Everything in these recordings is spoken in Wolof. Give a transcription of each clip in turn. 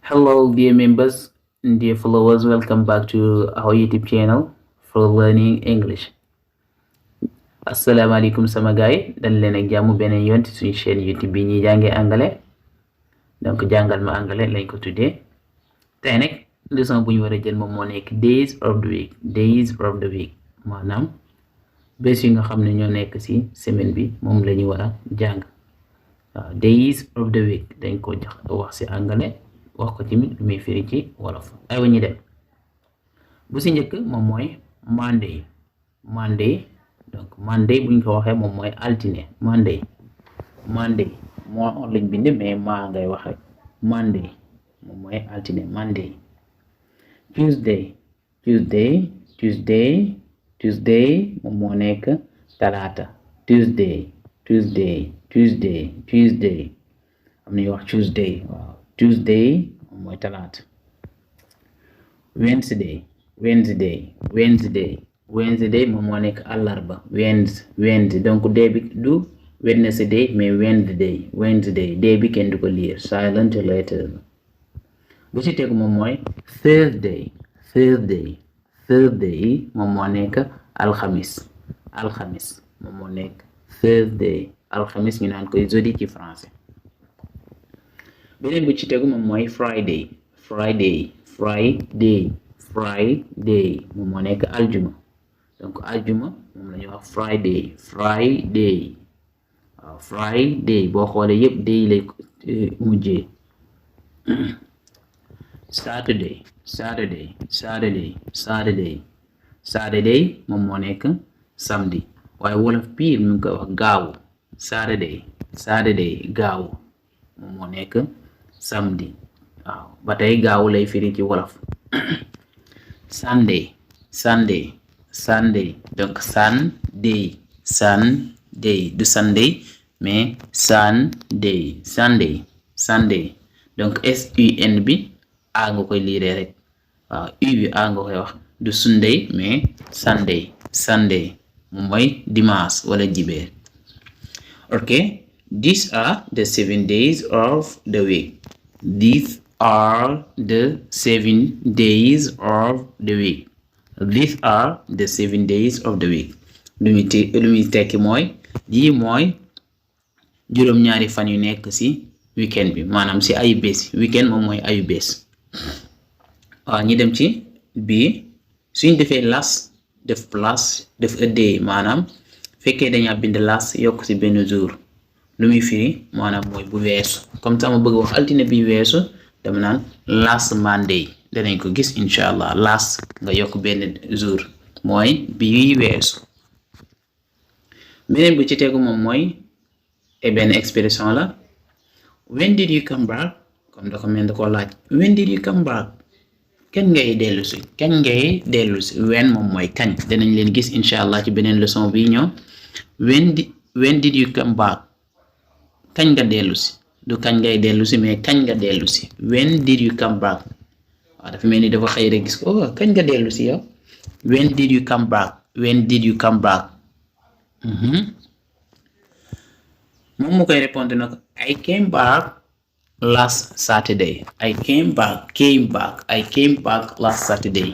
Hello, dear members and dear followers. Welcome back to our YouTube channel for learning English. Asalaamaaleykum sama gaay dal leen ak jàmm beneen yoon ci suñu chaîne YouTube bi ñuy jàngee anglais donc Jangalma anglais lañ ko tuddee tey nag leçon bu ñu war a jël moom moo nekk days of the week maanaam bés yi nga xam ne ñoo nekk ci semaine bi moom la ñu war a jàng waaw days of the week dañ ko wax ci anglais wax ko tamit lu muy firi ci wolof aywa ñu dem bu ci njëkk moom mooy Monday donc Monday buñ ko waxee moom mooy altine Monday moo lañ bind mais maa ngay wax rek Monday moom mooy altine Monday. Tuesday moom moo nekk talaata Tuesday am nañu wax Tuesday waaw Tuesday moom mooy talaata. Wednesday moom moo nekk àllarba Wednesday donc dee bi du Wednesday mais Wednesday dee bi kenn du ko lire silent letter bu ci tegu moom mooy Thursday moom moo nekk alxamis moom moo nekk Thursday alxamis ñu naan koy jeudi ci français. beneen bu ci tegu moom mooy Friday moom moo nekk aljuma donc aljuma moom la ñuy wax Friday waaw Friday boo xoolee yëpp day lay mujjee. Saturday moom moo nekk samedi waaye wolof piir mi ngi koy wax gaawu Saturday gaawu moom moo nekk samedi waaw ba tey gaawu lay firi ci wolof. Sunday donc Sunday du Sunday mais Sunday donc sun bi a nga koy liiree rek waaw u bi a nga koy wax du Sunday mais Sunday moom mooy dimanche wala dibeer. Okay, these are the 7 days of the week. These are the 7 days of the week. lu muy tekki mooy lii mooy juróom-ñaari fan yu nekk ci weekend bi maanaam ci ayu bés weekend moom mooy ayu bés. waaw ñi dem ci bii suñ defee last def place def a day maanaam fekkee dañaa bind last yokk ci benn jour lu muy firi maanaam mooy bu weesu comme sama bëgg wax altine bi weesu dama naan last Monday danañ ko gis incha allah last nga yokk benn jour mooy bii weesu. beneen bu ci tegu moom mooy benn expression la when did you come back comme da ko mel da koo laaj when did you come back kañ ngay dellu si when moom mooy kañ danañ leen gis incha allah ci beneen leçon bi ñëw when did you come back kañ nga dellu si du kañ ngay dellu si mais kañ nga dellu si when did you come back waaw dafa mel ni dafa xëy rek gis ko kañ nga dellu si yow when did you come back moom mu koy répondre nag I came back last Saturday last Saturday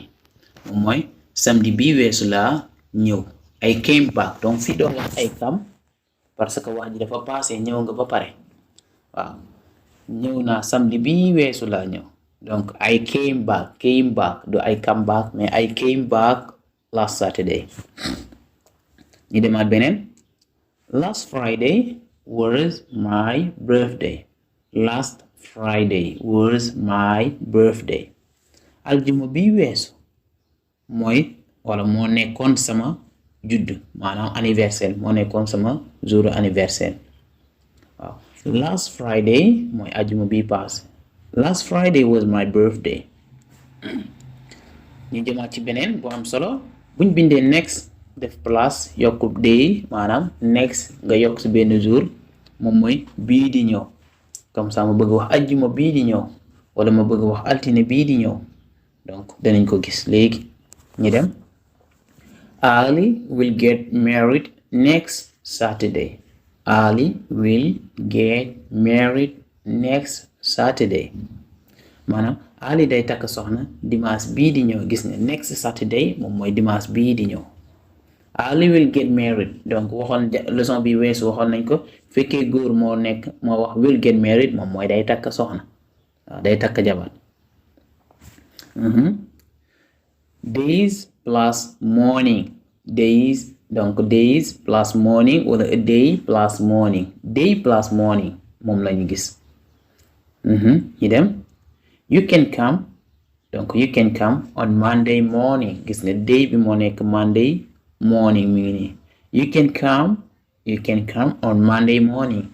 moom mooy samedi bi weesu laa ñëw I came back donc fii doon wax I come parce que wax ji dafa passé ñëw nga ba pare waaw ñëw naa samedi bi weesu laa ñëw donc I came back du I come back mais I came back last Saturday. ñu demaat beneen last Friday was my birthday aljuma bi weesu mooy wala moo nekkoon sama judd maanaam anniversaire moo nekkoon sama jour anniversaire waaw last Friday mooy aljuma bi passé last Friday was my birthday. ñu jëmaat ci beneen bu am solo buñ bindee next def place yokk day maanaam next nga yokk ci benn jour moom mooy bii di ñëw comme ça ma bëgg wax aljuma bii di ñëw wala ma bëgg wax altine bii di ñëw donc danañ ko gis léegi ñu dem Ali will get married next Saturday Ali will get married next Saturday maanaam Ali day takk soxna dimanche bii di ñëw. Gis nga next Saturday moom mooy dimanche bii di ñëw. Ali will get married. Donc waxoon leçon bi weesu waxoon nañ ko fekkee góor moo wax will get married moom mooy day takk soxna. waaw day takk jabar. Days plus morning. Days plus morning wala a day plus morning. Day plus morning moom lañu gis. ñu dem. You can come. Donc you can come on Monday morning. Gis nga day bi moo nekk Monday morning mi ngi nii. You can come on Monday morning.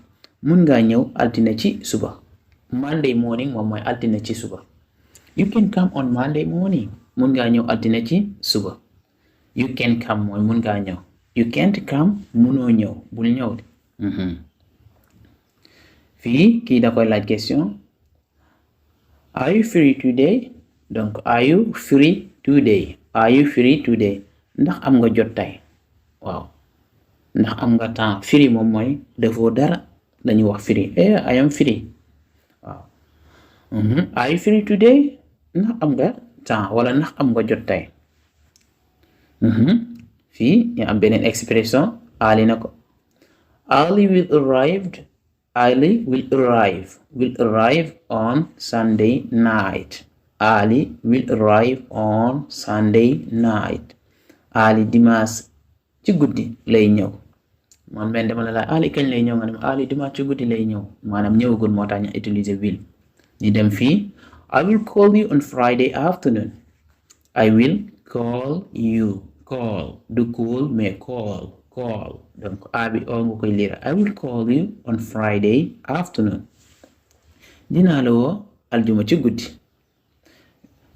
Mun ngaa ñëw altine ci suba. Monday morning moom mooy altine ci suba. You can come on Monday morning. Mun ngaa ñëw altine ci suba. You can come mooy mun ngaa ñëw. You can't come munoo ñëw bul ñëw de. Fii kii da koy laaj question. Are you free today? Donc are you free today? Are you free today? Ndax am nga jot tey? Waaw. Ndax am nga temps? Free moom mooy defoo dara dañuy wax free. I am free. Waaw. Are you free today? Ndax am nga temps wala ndax am nga jot tey? Fii ñu am beneen expression Ali na ko. Ali will arrive on Sunday night. Ali will arrive on Sunday night. Ali dimanche ci guddi lay ñëw. man benn dama la laaj Ali kañ lay ñëw nga dem Ali dimanche ci guddi lay ñëw maanaam ñëwagul moo tax ñu utiliser will. ñu dem fii I will call you on Friday afternoon. I will call you. Call du call mais call. Donc a bi oo nga koy lire. I will call you on Friday afternoon. dinaa la woo aljuma ci guddi.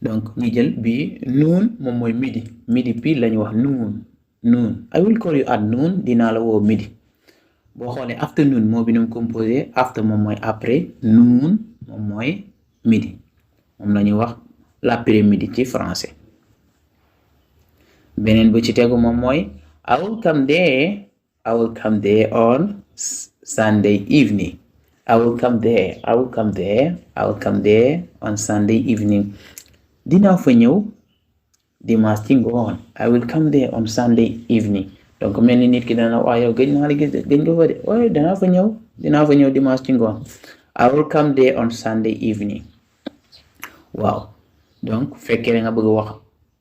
Donc ñu jël bi noon moom mooy midi pile lañu wax noon. I will call you at noon. dinaa la woo midi. boo xoolee afternoon moo bi nu mu composé after moom mooy après noon moom mooy midi moom lañuy wax l'après-midi ci français. beneen bu ci tegu moom mooy I will come there on Sunday evening. I will come there on Sunday evening. dinaa fa ñëw dimanche ci ngoon. I will come there on Sunday evening. donc mel ni nit ki dana wax yow gëj naa la gis gëj nga fa de waaye dinaa fa ñëw dimanche ci ngoon. I will come there on Sunday evening. waaw donc fekkee nga bëgg wax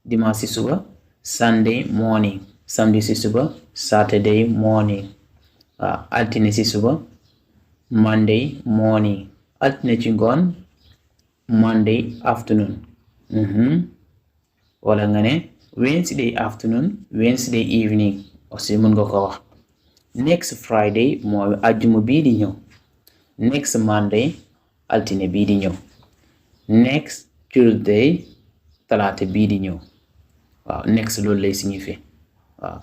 dimanche ci suba Sunday morning. samedi ci suba Saturday morning. waaw altine ci suba Monday morning. altine ci ngoon Monday afternoon. wala nga ne Wednesday afternoon Wednesday evening aussi mën nga ko wax. next Friday mooy ajjuma bii di ñëw. next Monday altine bii di ñëw. next Tuesday talaata bii di ñëw. waaw next loolu lay signifier waaw.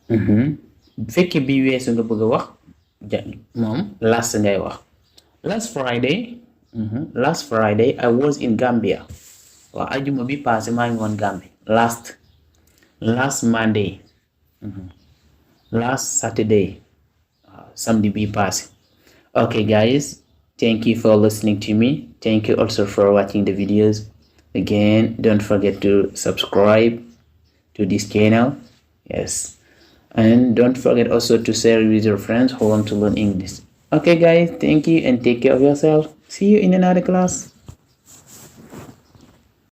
bu fekkee bii weesu nga bëgg a wax moom last ngay wax. last Friday I was in Gambia. waaw ajuma bi passé maa ngi woon Gambie. last Monday. last Saturday. samedi bi passé. Okay guys, thank you for listening to me. Thank you also for watching the videos. Again, don't forget to subscribe to this channel. Yes. And don't forget also to share with your friends who want to learn English. Okay guys, thank you and take care of yourself. See you in another class.